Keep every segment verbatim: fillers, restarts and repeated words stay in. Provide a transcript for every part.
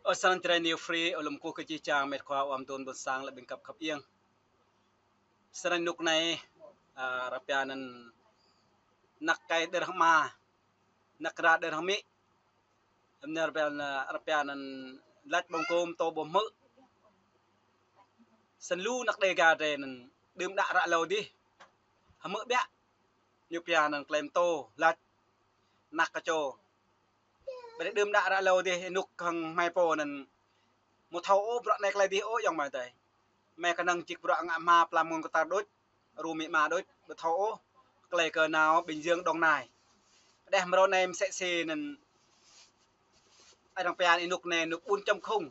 Ơ, snăn čơđai New Free, ơ, lŏm kơkuh kơ jih jang met khua ƀing adơi ƀuôn sang lĕ ƀing khăp ƀing. Snăn anôk anai, a, arăng pia anăn anak kai đơ rơma, anak ra đơ rơmĭ. Anăn arăng pia, arăng pia anăn lač ƀơ̆ng kôm tô ƀu hmư̆. Snăn lu anak Đêga drei anăn đưm đă ră hlâo dih hmư̆ ƀiă. Ñu pia anăn klei mtô lač anak kơ čô. Ƀơi anai đưm đă ră hlâo dih anôk hăng hmei pô anăn ƀu thâo ôh bruă anai klei dih ôh ayŏng amai adơi. Hmei kơnơ̆ng čih bruă ngă hma pla mơ̆ng kơtar đôč, ru amĭ ama đôč, ƀu thâo ôh klei kơ nao Bình Dương Đồng Nai. Đeh mrâo anai msĕ si anăn arăng pia anôk anai anôk bốn chấm không.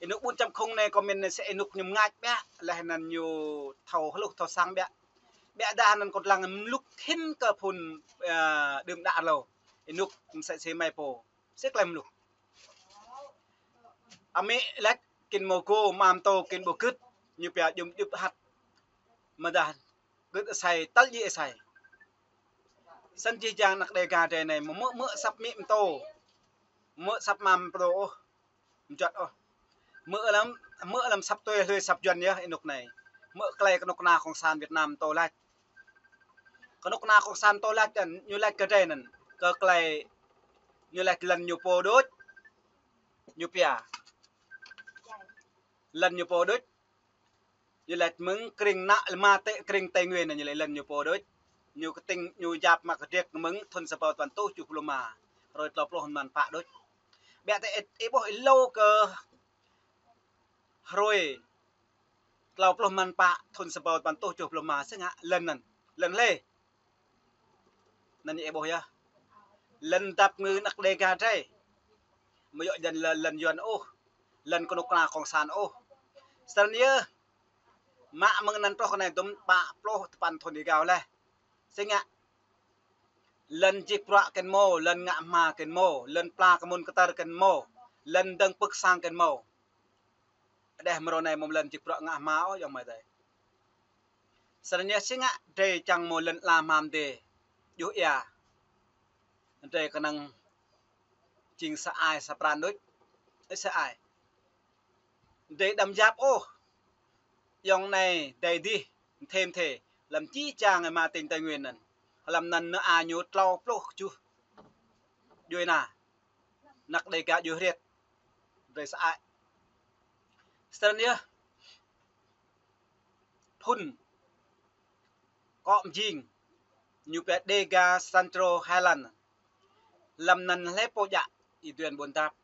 Anôk bốn chấm không anai kơ mĭn anăn msĕ anôk ñu mngač ƀiă, leh anăn ñu thâo hluh thâo săng ƀiă. Ƀiădah anăn kâo dlăng mluk hĭn kơ phŭn, a, đưm đă hlâo. Anôk msĕ si hmei pô. Msĕ klei mluk. Amĭ lač kĭn mâo gô, ama mtô kĭn ƀu gưt, ñu pia jum jŭp hăt. Mơdah gưt asei, tơl djai asei. Snăn jih jang anak Đêga drei anai, mơ̆, mơ̆ asăp amĭ mtô, mơ̆ asăp ama mtô ôh, mjuăt ôh. Mơ̆ lăm, mơ̆ lăm asăp tui hlue asăp Yuăn yơh anôk anai. Mơ̆ klei kơnuk kơna Cộng sản Việt Nam mtô lač. Kơnuk kơna Cộng sản mtô lač anăn, ñu lač kơ drei anăn, kơ klei ñu lač lăn ñu pô đôč, ñu pia. Lăn ñu pô đôč. Ñu lač mơ̆ng krĭng nă lma tĕ krĭng Tây Nguyên anăn ñu lač lăn ñu pô đôč. Ñu kơtĭng ñu yap mă kơdriăk mơ̆ng thŭn sa êbâo tơpăn êtuh kjuh pluh êma, hrơi tlâo pluh mlan pă đôč. Ƀiădah ih, ih ƀuh ih hlâo kơ hrơi tlâo pluh mlan pă thŭn sa êbâo tơpăn êtuh kjuh pluh êma si ngă lăn anăn. Lăn hlei? Anăn ih ƀuh yơh. Lăn dăp ngư anak Đêga drei. Mơ̆ yơh lăn, lăn Yuăn ôh. Lăn kơnuk kơna Cộng sản ôh. Snăn yơh. Mă mơ̆ng anăn truh kơ anai dŭm pă pluh tơpăn thŭn êgao leh. Si ngă lăn čih bruă kĭn mâo, lăn ngă hma kĭn mâo, lăn pla kơ mơ̆ng kơtar kĭn mâo, lăn dơ̆ng pưk sang kĭn mâo. Đeh mrâo anai mơ̆ lăn čih bruă ngă hma ôh ayŏng amai adơi. Snăn yơh si ngă drei čang mâo lăn ala hma mdê. Djuh ia. Drei kơnơ̆ng jing sa ai sa pran đôč. Ơ, sa ai. Drei đăm yap ôh. Ayŏng anai, adai adih, mthê mthê, lăm jih jang êma tỉnh Tây Nguyên anăn. Hlăm anăn nao a ñu tlâo pluh kjuh djuê ana. Anak Đêga djuê hriêt. Drei sa ai. Snăn yơh. Phŭn kŏ mjing, ñu pia Đêga Central Highland. Lăm anăn hlei pô djă? Y-Duên Ƀuôn Dap.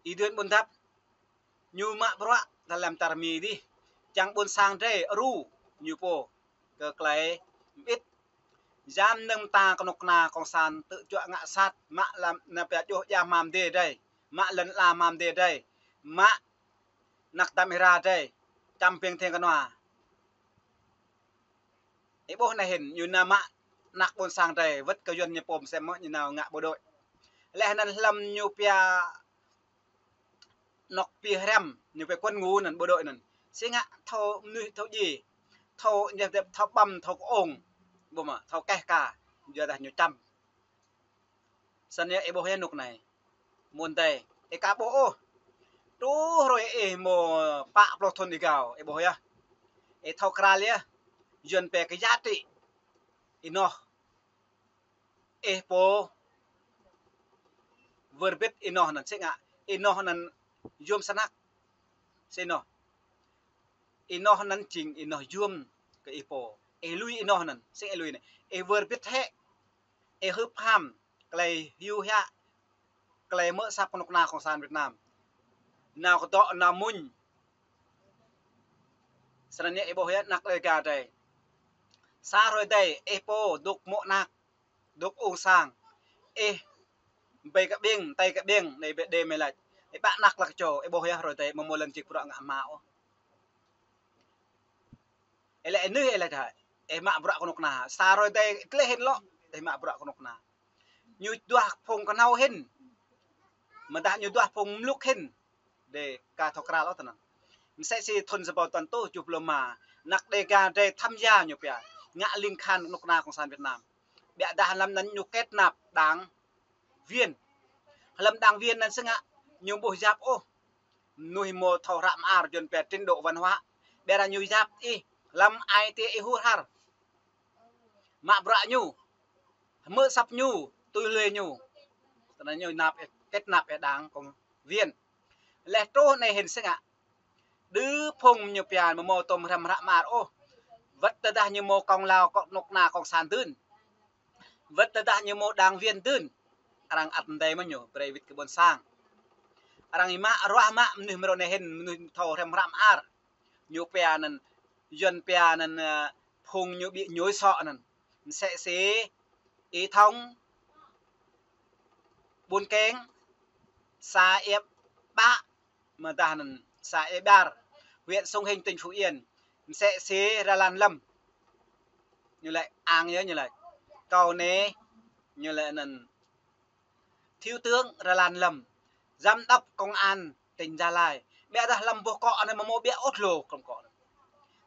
Y-Duên Ƀuôn Dap ñu mă bruă tơlăm čar Mi dih, čang ƀuôn sang drei ru ñu pô kơ klei mơĭt. Jăm nơ̆ng mta kơnuk kơna Cộng sản tŭ čuă ngă sat, mă lăm anăn pia djuh ia hma mdê drei, mă lăn ala hma mdê drei, mă anak dăm êra drei, čăm ƀing thiêng kơnua. Ih ƀuh anai hĭn, ñu nao mă anak ƀuôn sang drei, wơ̆t kơ Yuăn ñu pô msĕ mơ̆ ñu nao ngă bộ đội. Leh anăn hlăm ñu pia anôk pia hriăm, ñu pia quân ngũ anăn, bộ đội anăn. Si ngă thâo mnuih thâo djiê, thâo ñu djăp thâo ƀăm, thâo kơ-ông, ƀuh mơ̆, thâo keh ka, yua dah ñu čăm. Snăn yơh ih ƀuh yơh anôk anai. Mơ̆ng adai, ih ka ƀuh ôh. Truh hrơi ih mâo pă pluh thŭn êgao, ih ƀuh yơh. Ih thâo kral yơh. Yuăn pia kơ giá trị ênoh. Ih pô wơr bĭt ênoh anăn si ngă. Ênoh anăn yuôm snăk. Si ênoh. Ênoh anăn jing ênoh yuôm kơ ih pô. Ih lui ênoh anăn, si ih lui anei. Ih wơr bĭt hĕ. Ih hưp ham klei hyu hiă, klei mơ̆ asăp kơnuk kơna Cộng sản Việt Nam. Nao kơdŏ, nao mmuñ. Snăn yơh ih ƀuh yơh anak Đêga drei. Sa hrơi adai, ih pô dôk mô̆ anak, dôk ung sang. Ih ƀai kơ ƀing, tơi kơ ƀing, anei ƀĕ đe mơ̆ lač. Ih ƀă anak lăk čô, ih ƀuh yơh hrơi adai, mơ̆ mâo lăn čih bruă ngă hma ôh. Ih lĕ ih nưh ih lač hă, ih mă bruă kơnuk kơna. Sa hrơi adai kleh hĭn lŏ, ih mă bruă kơnuk kơna. Ñu duah phung kơhnâo hĭn. Mơdah ñu duah phung mluk hĭn. Đe ka thâo kral ôh tơnăn. Msĕ si thŭn sa êbâo tơpăn êtuh kjuh pluh êma, anak Đêga drei tham gia ñu pia ngă ling khan kơnuk kơna Cộng sản Việt Nam. Ƀiădah lăm anăn ñu kết nạp đảng viên. Hlăm đảng viên anŭn sĭt ngă, ñu ƀu yap ôh mơnuih mơ̆ thâo hră mơar, Yuan pia trình độ văn hóa. Ƀiădah ñu yap ih hlăm ai tiê ih hur har. Mă bruă ñu, hmư̆ asăp ñu, tui lui ñu. Tơdah ñu năp ih, kết năp ih đảng, cộng viên. Laih truh anai hĭn sĭt ngă, đơ phung ñu pia mơ̆ mơ̆ tôm hrăm hră mơar ôh. Wơ̆t tơdah ñu mơ̆ kông lao kŏ kơnuk kơna cộng sản dưn, wơ̆t tơdah ñu mơ̆ đảng viên dưn, arăng ăt mơdai mơ̆ ñu, brơi wĭt kơ ƀôn sang. Arăng ih mă ruah mă mơnuih mơ̆ rŏ anai hĭn, mơnuih thâo hrăm hră mơar. Ñu pia anŭn, Yuan pia anŭn, ơ, phung ñu ƀu ñuih sŏ anŭn. Msĕ si Y Thông, Ƀun Keng, xã Ia Bă, mơdah anŭn xã Ia Bar, huyện Sông Hinh, tỉnh Phú Yên. Msĕ si Ra Lan Lâm. Ñu laĭ ang yơh, ñu laĭ. Kâo anai, ñu laĭ anŭn Thiếu tướng Ra Lan Lâm, giám đốc công an tỉnh Gia Lai. Ƀiădah hlăm boh kŏ anai mơ̆ mơ̆ ƀiă ôh dlô hlăm kŏ anai.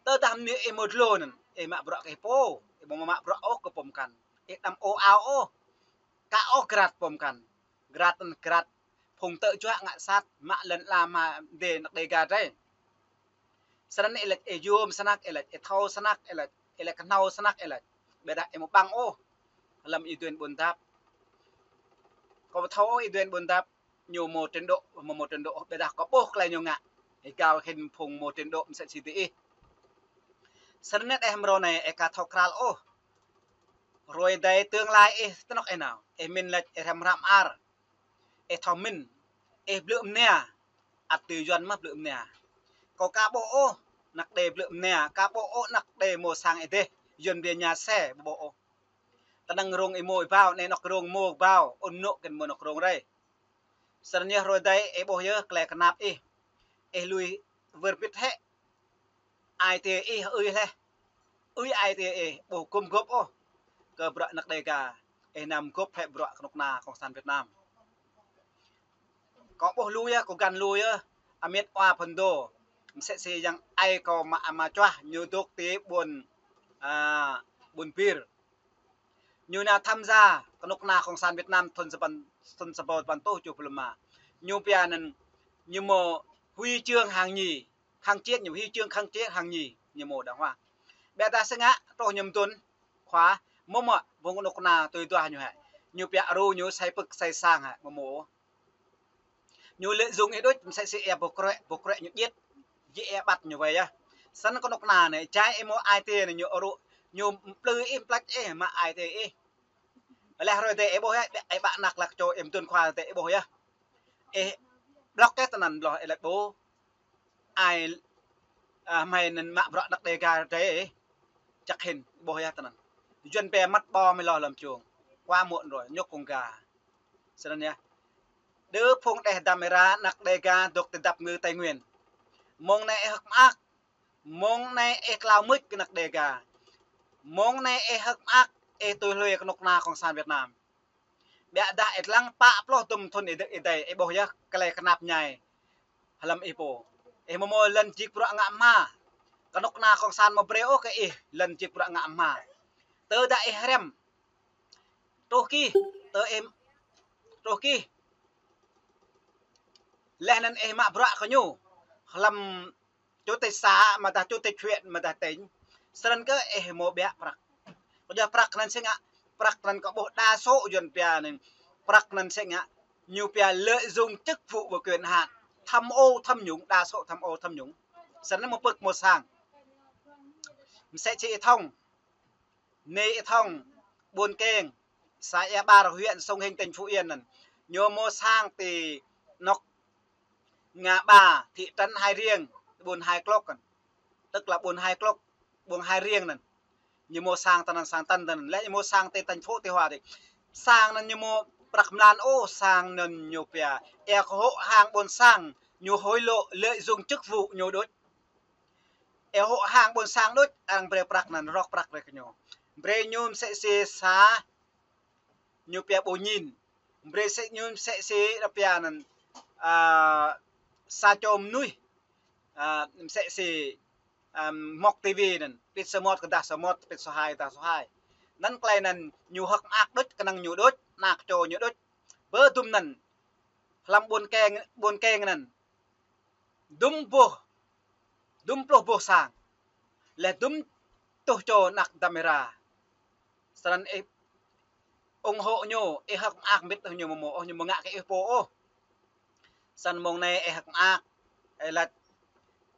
Tơdah mơnuih ih mơ̆ dlô anŭn, ih mă bruă kơ ih pô, ih ƀu mă bruă ôh kơ pô mơkăn. Ih đăm ôh ao ôh, ka ôh grat pô mơkăn. Grat anŭn grat phung tơjuă ngă sat, mă lŏn ala mơ̆ dê anăk Đêga drơi. Snăn ih laĭ ih yôm snăk, ih laĭ ih thâo snăk, ih laĭ, ih laĭ kơhnâo snăk, ih laĭ. Ƀiădah ih ƀu ƀăng ôh. Hlăm Y Duen Ƀuôn Dap, kâo ƀu thâo ôh Y Duen Ƀuôn Dap ñu mơ̆ trình độ, mơ̆ mơ̆ trình độ, ƀiădah kâo ƀuh tơlơi ñu ngă. Ih gao hĭn phung mơ̆ trình độ msĕ si ih. Snăn đeh mơ̆ rŏ anai ih ka thâo krăl ôh. Hrơi adai tương lai ih tơnŏk ih nao. Ih mĭn laĭ ih hrăm hră mơar. Ih thâo mĭn, ih blư̆ mơnia, ăt tui Yuan mơ̆ blư̆ mơnia. Kâo ka ƀuh ôh anăk đe blư̆ mơnia, ka ƀuh ôh anăk đe mơ̆ sang ih dêh, Yuan ƀiă nhà xe, ƀu ƀuh ôh. Kơnơ̆ng rông ih mơ̆ ih ƀâo, anai anŏ rông mơ̆ ƀâo, ŭn anŏ kĕn mơ̆ anŏ rông rơi. Snăn yơh hrơi adai ih ƀuh yơh tơlơi kơnap ih. Ih lui wơr bĭt hĕ. Ai tiê ih ơi laih. Ơi ai tiê ih ƀu gum gŏp ôh kơ bruă anăk Đêga. Ih anăm gŏp hĕ bruă kơnuk kơna cộng sản Việt Nam. Kâo ƀuh lu yơh, kâo găn lu yơh. Amiêt wa phŭn dô. Msĕ si yang ai kâo mă, mă čuah ñu dŏ ti ƀuôn, a, ƀuôn Bir. Ñu nao tham gia kơnuk kơna cộng sản Việt Nam thŭn sa păn, thŭn sa rơbâo păn êtuh tơjuh pluh rơma. Ñu pia anŭn, ñu mơ̆ huy chương hạng nhì kháng chiến, ñu huy chương kháng chiến hạng nhì, ñu mơ̆ đàng hoàng. Ƀiădah sĭt ngă, truh ñu mơdŭn khua, mơ̆ mơ̆, ƀơ̆ng kơnuk kơna tui duah ñu hĕ. Ñu pia aru ñu sai pơ̆k sai sang hĕ, mơ̆ mơ̆. Ñu lợi dụng ih đôč, msĕ si ih ƀu kruĕ, ƀu kruĕ ñu djĭt, djĭ ih ƀăt ñu wai yơh. Snăn kơnuk kơna anai, jai ih mơ̆ ai tiê anai ñu aru, ñu plư ih, mplač ih, mă ai tiê ih. Laih hrơi adai ih ƀuh yơh, ih ƀă anăk lăk čô, ih mơdŭn khua adai ih ƀuh yơh. Ih blŏk yơh tơnăn, blŏk ih laĭ ƀu. Ai, a, hmei anŭn mă bruă anăk Đêga drơi ih. Čăk hĭn, ih ƀuh yơh tơnăn. Yuan pia măt ƀâo mơ̆ lŏh lăm čung. Quá muộn rồi, nhúc kông gà. Snăn yơh. Đơ phung đeh dăm ih ra anăk Đêga dŏ ti dap kơngư Tây Nguyên. Mơ̆ng anai ih hơ̆k mơak. Mơ̆ng anai ih klao mưč kơ anăk Đêga. Mơ̆ng anai ih hơ̆k mơak, ih tui hlue kơnuk kơna cộng sản Việt Nam. Ƀiădah ih lăng pă pluh dŭm thŭn ih dŏ ih dai, ih ƀuh yơh tơlơi kơnap ñai hlăm ih pô. Ih mơ̆ mơ̆ lŏn jik bruă ngă hma. Kơnuk kơna cộng sản mơ̆ brơi ôh kơ ih lŏn jik bruă ngă hma. Tơdah ih hrăm, truh kih, tơ ih, truh kih. Laih anŭn ih mă bruă kơ ñu hlăm chủ tịch xã, mơdah chủ tịch huyện, mơdah tỉnh. Snăn kơ ih mơ̆ ƀiă prăk. Kơ yua prăk anŭn sĭt ngă, prăk anŭn kâo ƀuh đa số Yuan pia anŭn. Prăk anŭn sĭt ngă, ñu pia lợi dụng chức vụ và quyền hạn, tham ô tham nhũng, đa số tham ô tham nhũng. Snăn mơ̆ pơ̆k mơ̆ sang. Msĕ si Y Thông. Anai Y Thông, Ƀuôn Keng, xã Ia Bar, huyện Sông Hinh, tỉnh Phú Yên anŭn. Ñu mơ̆ sang ti anŏ Ngã Ba, thị trấn Hai Riêng, ƀuôn Hai Klôk anŭn. Tức là ƀuôn Hai Klôk, ƀuôn Hai Riêng anŭn. Ñu mơ̆ sang tơnăn, sang tăn tơnăn. Laih ñu mơ̆ sang ti thành phố Tuy Hòa ti. Sang anŭn ñu mơ̆ prăk mlan ôh, sang anŭn ñu pia. Ih kơ hộ hàng ƀôn sang, ñu hối lộ, lợi dụng chức vụ ñu đôč. Ih hộ hàng ƀôn sang đôč, arăng brơi prăk anŭn, rŏk prăk brơi kơ ñu. Brơi ñu msĕ si sa, ñu pia ƀu ñin. Brơi sĕ ñu msĕ si ră pia anŭn, a, sa čô mơnuih, a, msĕ si, a, mŏk tivi anŭn, pĭt samơ̆t kơ dah samơ̆t, pĭt sơhai dah sơhai. Anŭn tơlơi anŭn ñu hơ̆k mơak đôč, kơnơ̆ng ñu đôč, anăk čô ñu đôč. Bơ dŭm anŭn, Hlăm ƀôn keng, ƀôn keng anŭn. Dŭm boh, dŭm pluh boh sang. Laih dŭm tuh čô anak dăm êra. Snăn ih ủng hộ ñu, ih hơ̆k mơak mbĭt hăng ñu mơ̆ mơ̆, ôh ñu mơ̆ ngă kơ ih pô ôh. Snăn mông anai ih hơ̆k mơak, ih lač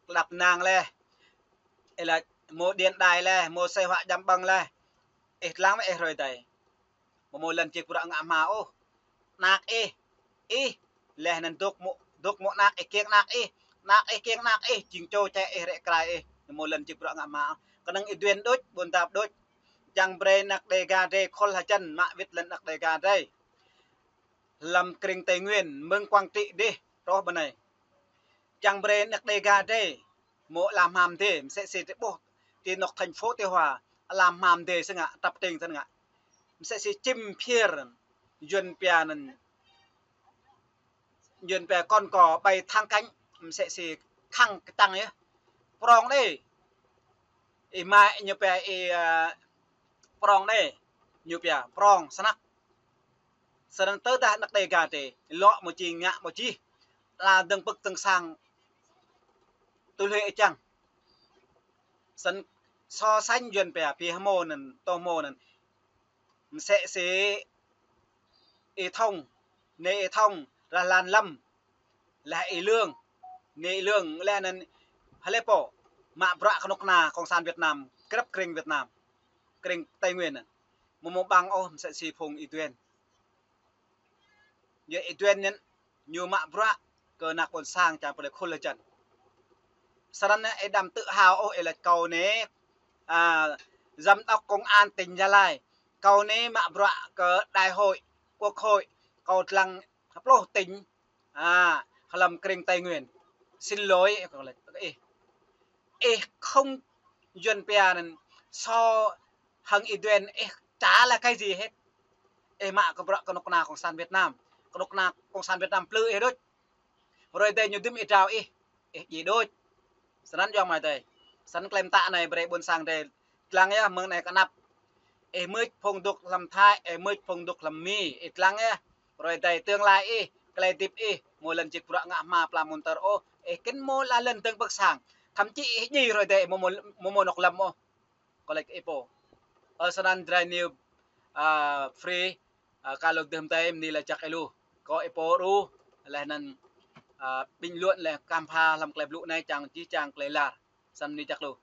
kơdăp năng laih, ih lač mâo điện đài laih, mâo xe hua jăm ƀơ̆ng laih. Ih lăng mơ̆ ih hrơi adai. Mơ̆ mâo lŏn čih bruă ngă hma ôh. Anak ih, ih, laih anŭn dŏ mơ̆, dŏ mơ̆ anak ih kiăng anak ih. Anak ih kiăng anak ih, jing čô čĕ ih rĕ krai ih. Mơ̆ mâo lŏn čih bruă ngă hma. Kơnơ̆ng ih duen đôč, ƀôn tap đôč. Čang brơi anak Đêga drei khul hơjăn mă wĭt lŏn anak Đêga drei. Hlăm krĭng Tây Nguyên, mơ̆ng Quảng Trị dih, truh ƀơi anai. Čang brơi anak Đêga drei, mâo ala hma mdê, msĕ si drei ƀuh, ti anŏ thành phố Tây Hòa, ala hma mdê sơngă, trăp tring sơngă. Msĕ si čim phiơr, Yuăn pia anŭn, Yuăn pia kon cò bay thẳng cánh, msĕ si khăng kơtăng yơh. Prŏng đei. Ih mă ñu pia ih, a, prŏng đei. Ñu pia prŏng snăk. Snăn tơdah anak Đêga drei, lŏ mơ̆ či ngă mơ̆ či. Ala dơ̆ng pơ̆k dơ̆ng sang tui hluê ih čang. Snăn so sánh Yuăn pia, pia hmô anŭn, tô hmô anŭn. Msĕ si ih Thông, nê ih Thông, rah lan Lâm, laih ih Lương, nê ih Lương, laih anŭn hlơi pô, mă bruă kơnuk kơna Cộng sản Việt Nam, grăp krĭng Việt Nam, krĭng Tây Nguyên anŭn. Mơ̆ mâo ƀăng ôh, msĕ si phung ih duen. Yua ih duen anŭn, ñu mă bruă kơ anak ƀôn sang čang pơlĕ khul hơjăn. Snăn ih đăm tự hào ôh, ih lač kâo anai, a, giám đốc công an tỉnh Gia Lai. Kâo anai mă bruă kơ đại hội, quốc hội, kâo dlăng pluh tỉnh, a, hlăm krĭng Tây Nguyên. Xin lỗi, kâo lač, ih. Ih không Yuăn pia anŭn so hăng ih duen, ih chả là cái gì hết. Ih mă kơ bruă kơnuk kơna Cộng sản Việt Nam. Kơnuk kơna Cộng sản Việt Nam plư ih đôč. Hrơi adai ñu dưm ih drao ih, ih djai đôč. Snăn yơh mơ̆ adai. Snăn klei mtă anai brơi ƀôn sang drei dlăng yơh, mơ̆ng anai kơ anăp. Ih mưč phung dŏ hlăm Thái, ih mưč phung dŏ hlăm Mi, ih dlăng yơh. Hrơi adai tương lai ih, klei hơdip ih, mâo lŏn čih bruă ngă hma pla mơ̆n tơr ôh, ih kĭn mâo ala lŏn dơ̆ng pơ̆k sang. Thậm chí ih djai hrơi adai, mâo, mâo, mâo mâo anŏ lăm ôh. Kâo lač ih pô. Ơ, snăn Drai New, a, Free, a, kơ lu dơ̆ng tơm anai lač jăk ih lu. Kâo ih pô ru, laih anŭn, a, bình luận laih kăm pha hlăm klei blŭ anai čang jih čang klei lar. Snăn anai jăk lu.